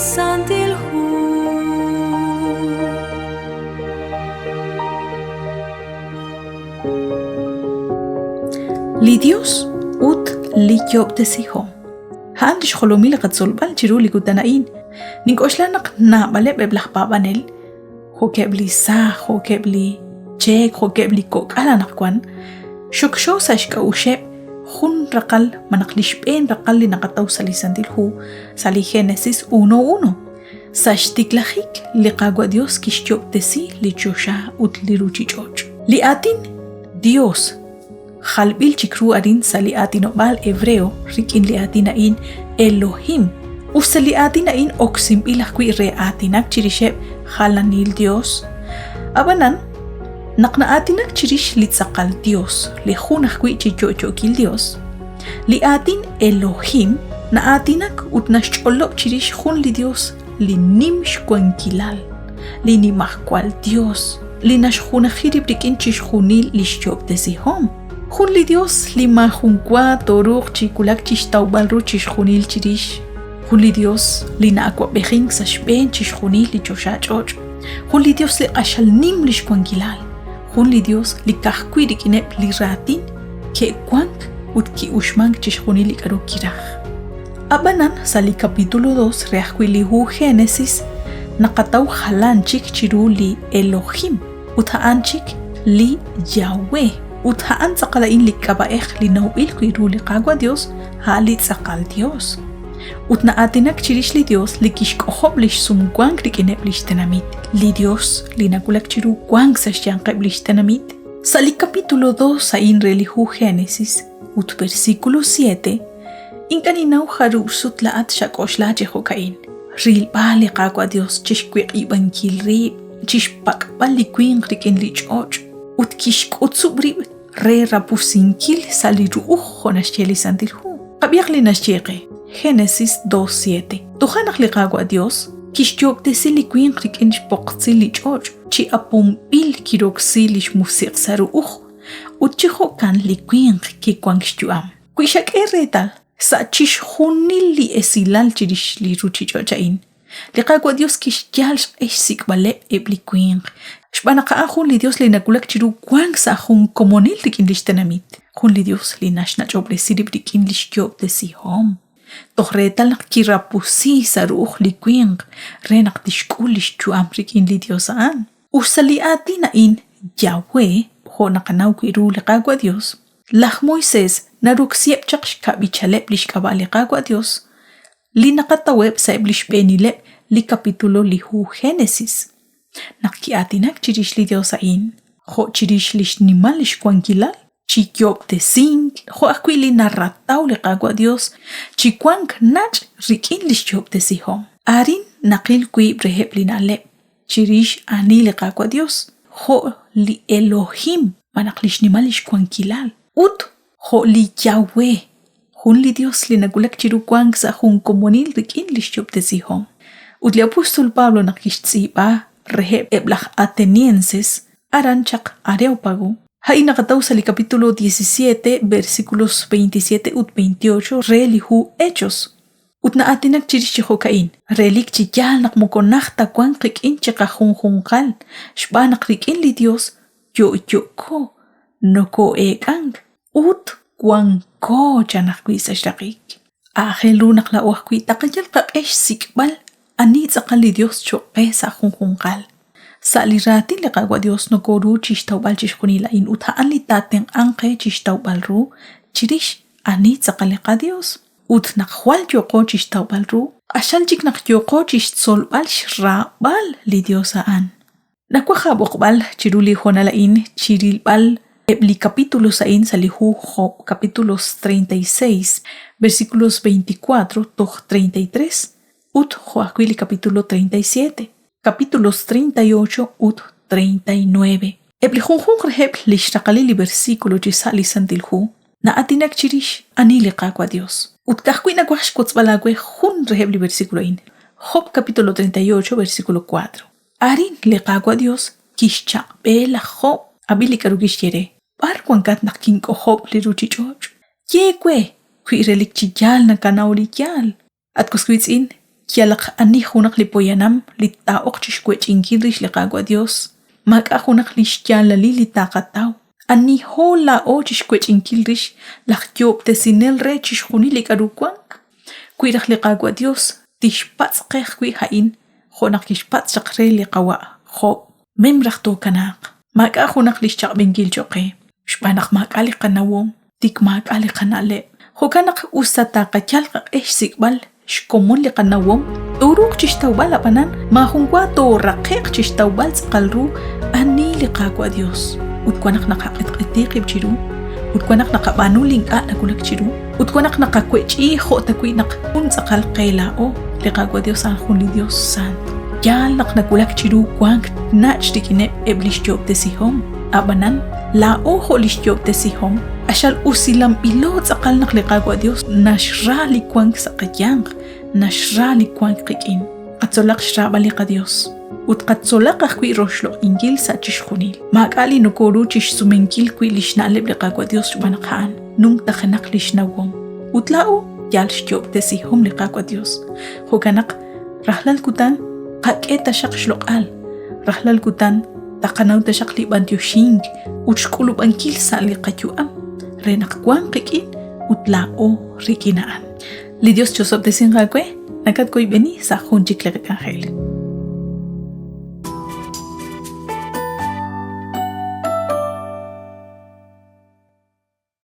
Santil Hu. Li Dios ut li yo'ob'tesihom. A'an lix jolomil li qatzolb'al chiru li kutan a'in. Nink'oxla naq naab'aleb' eb' laj paab'anel, jo'keb' li saaj, jo'keb' li cheek, jo'keb' li kok'al anaqwan, xokxo sa' xk'a'uxeb' jun raqal malaj li xb'een raqal li naqataw sa' li Santil Hu, sa' li Genesis 1:1. Sa' xtiklajik, li Qaawa' Dios kixyo'ob'tesi li choxa ut li ruchich'och'. Li aatin Dios jalb'il chik ru arin sa' li aatinob'aal hebreo rik'in li aatin a'in Elohim. Us ta li aatin a'in oksinb'il ajwi' re aatinak chirixeb' jalanil dios. Ab'anan, naq na'aatinak chirix li tz'aqal Dios, li jun ajwi' chi yo'yookil Dios, li aatin Elohim na'aatinak ut naxch'olob' chirix jun li Dios li nim xwankilal, li nimajwal Dios, li naxjunaji rib' rik'in chixjunil li xyo'ob'tesihom. Jun li Dios li maajunwa tooruuq chi wulak chi xtawb'al ru chixjunil chirix. Jun li Dios li na'awab'ejink sa' xb'een chixjunil li choxa ch'och'. Jun li Dios li q'axal nim li xwankilal. Jun li Dios li ka'ajwi' rik'ineb' li raatin ke'wank ut ki'uxmank chixjunil li k'aru kiraj. Ab'anan, sa' li capítulo 2 re ajwi' li hu Génesis, naqataw jalan chik chiru li Elohim, ut a'an chik li Yahweh. Ut a'an tz'aqal a'in li k'ab'a'ej li nawb'il wi' ru li Qaawa' Dios, a' li tz'aqal Dios. Ut na'aatinak chirix li Dios li kixk'ojob' lix sumwank rik'ineb' lix tenamit, li Dios li nawulak chiru wank sa' xyanqeb' lix tenamit. Sa' li capítulo 2 a'in re li hu Génesis ut versículo 7, Ink'a' ninnaw jarub' sut laa'at xak'oxla chi jo'ka'in, rilb'al li Qaawa' Dios chixwiq'ib'ankil rib', chixpak'b'al li winq rik'in li ch'och', ut kixk'utzub' rib' re rapusinkil sa' li ru'uj jo' naxye li Santil Hu. Qab'ihaq li naxye qe, Genesis 2:7. Toja' naq li Qaawa' Dios kixyoob'tesi li winq rik'in xpoqtzil li ch'och', chi aponb'il kiroksi li xmusiq' sa' ru'uj, ut chi jo'kan li winq kiwank xyu'am. Wi xak'e reetal, sa' chixjunil li esilal chirix li ruuchich'och' a'in, li Qaawa' Yos kixyal xq'e xsik'b'aleb' eb' li winq, xb'aan naq a'an jun li Yos li nawulak chiru wank sa' jun komonil rik'in li xtenamit, jun li Yos li naxnach'ob'resi rib' rik'in li xyoob'tesihom, toj reetal naq kirapusi sa' ru'uj li winq re naq tixk'ul li xyu'am rik'in li Yos a'an. Us sa' li aatin a'in Yahweh, jo' naqanaw wi' ru li Qaawa' Yos, Laj Moisés naroksiheb' chaq xkab'ichaleb' li xk'ab'a' li Qaawa' Yos, li naqataweb' sa'eb' li xb'eenileb' li capítulo li hu Génesis. Naq ki'aatinak chirix li Yos a'in, jo' chirix li xnimal li xwankilal chi yoob'tesink, jo' ajwi' li narataw li Qaawa' Yos chi wank nach' rik'in li xyoob'tesihom. Arin naqil wiib' reheb' li na'leb' chirix ani li Qaawa' Dios, jo' li Elohim, malaj li xnimal lix wankilal, ut jo' li Yahweh, jun li Dios li nawulak chiru wank sa' jun komonil rik'in lix yob'tesihom. Ut li apóstol Pablo naq kixtz'iib'a reheb' eb' laj Atenienses aran chaq Areópago, a'in naqataw sa' li capítulo 17, versículos 27 ut 28 re li hu Hechos. Ut na'aatinak chirix chi jo'ka'in, Relik chi yaal naq moko najt ta wank qik'in chiqajunjunqal, xb'aan naq rik'in li Yos yo'yo'ko, nokoo'eek'ank ut wanko chan ajwi' sa' xraqik. Aajel ru naq laa'o ajwi' taqayal qaq'e xsik'b'al ani tz'aqal li Yos cho'q qe sa' junjunqal. Sa' li raatin li Qaawa' Yos nokooru chi xtawb'al chixjunil a'in ut a'an li taatenq'anq qe chi xtawb'al ru chirix ani tz'aqal li qaYos. Ut naq jwal yooqo chi xtawb'al ru, q'axal chik naq yooqo chi xtzolb'al xraab'al li Yos a'an. Nawaj aab'oqb'al chiru li hoonal a'in chi rilb'al eb' li capítulos a'in sa' li hu Job, capítulos 36, versículos 24 toj 33, ut jo' ajwi' li capítulo 37, capítulos 38 ut 39. Eb' li junjunq reheb' li xraqalil li versículo chi sa' li Santil Hu na'aatinak chirix ani li Qaawa' Dios. Ut ka'ajwi' nawaj xwotzb'al aawe jun reheb' li versículo a'in, Job capítulo 38 versículo 4. Arin li Qaawa' Dios kixchaq'b'e laj Job, ab'i li k'aru kixye re, B'ar wankat naq kink'ojob' li ruuchich'och'? Ye we wi relik chi yaal nakanaw li yaal. At was wiitz'in, yalaq ani junaq li poyanam li taa'oq chi xwech'inkil rix li Qaawa' Yos, maak'a' junaq li xyaalalil li taaqataw. Aniho laa'o chi xwech'inkil rix laj Yoob'tesinel re chixjunil li k'aru wank? Wi raj li Qaawa' Yos tixpatz' qe ajwi' a'in jo' naq kixpatz' chaq re li qawa' Job, mem raj tookanaaq. Maak'a' junaq li xchaq'b'enkil cho'q qe, xb'aan naq maak'a' li qanawom, tik maak'a' li qana'leb'. Jo'kan naq us ta taqayal qaq'e xsik'b'al xkomon li qanawom, tooruuq chixtawb'al ab'anan maajun wa tooraqe'q chixtawb'al tz'aqal ru ani li Qaawa' Dios. Ut wan naq naqaq'etq'eti qib' chiru, ut wan naq naqab'aanu li ink'a' nawulak chiru, ut wan naq naqawech'i jo' tawi' naq jun tz'aqal qe laa'o. Li Qaawa' Dios a'an jun li Dios sant. Yaal naq nawulak chiru wank nach' rik'ineb' eb' lix yo'ob'tesihom. A'b'anan, laa'o jo' lix yo'ob'tesihom, q'axal usilanb'ilo tz'aqal naq li Qaawa' Dios naxra li wank sa' qayanq, naxra li wank qik'in. Qatzolaq xraab'al li qaDios, ut qatzolaq ajwi' roxloq'inkil sa' chixjunil. Maak'a' li nokoru chixsumenkil wi' lix na'leb' li Qaawa' Dios xb'aan naq a'an numtajenaq lix nawom. Ut laa'o yal xyo'ob'tesihom li Qaawa' Dios. Jo'kan naq rajlal kutan qak'e taxaq xloq'al, rajlal kutan taqanaw taxaq li b'antioxink ut xk'ulub'ankil sa' li qayu'am re naq wanq qik'in ut laa'o rik'in a'an. Li Dios chosob'tesinq aawe, nakatwoyb'eni sa' jun chik li qak'anjel.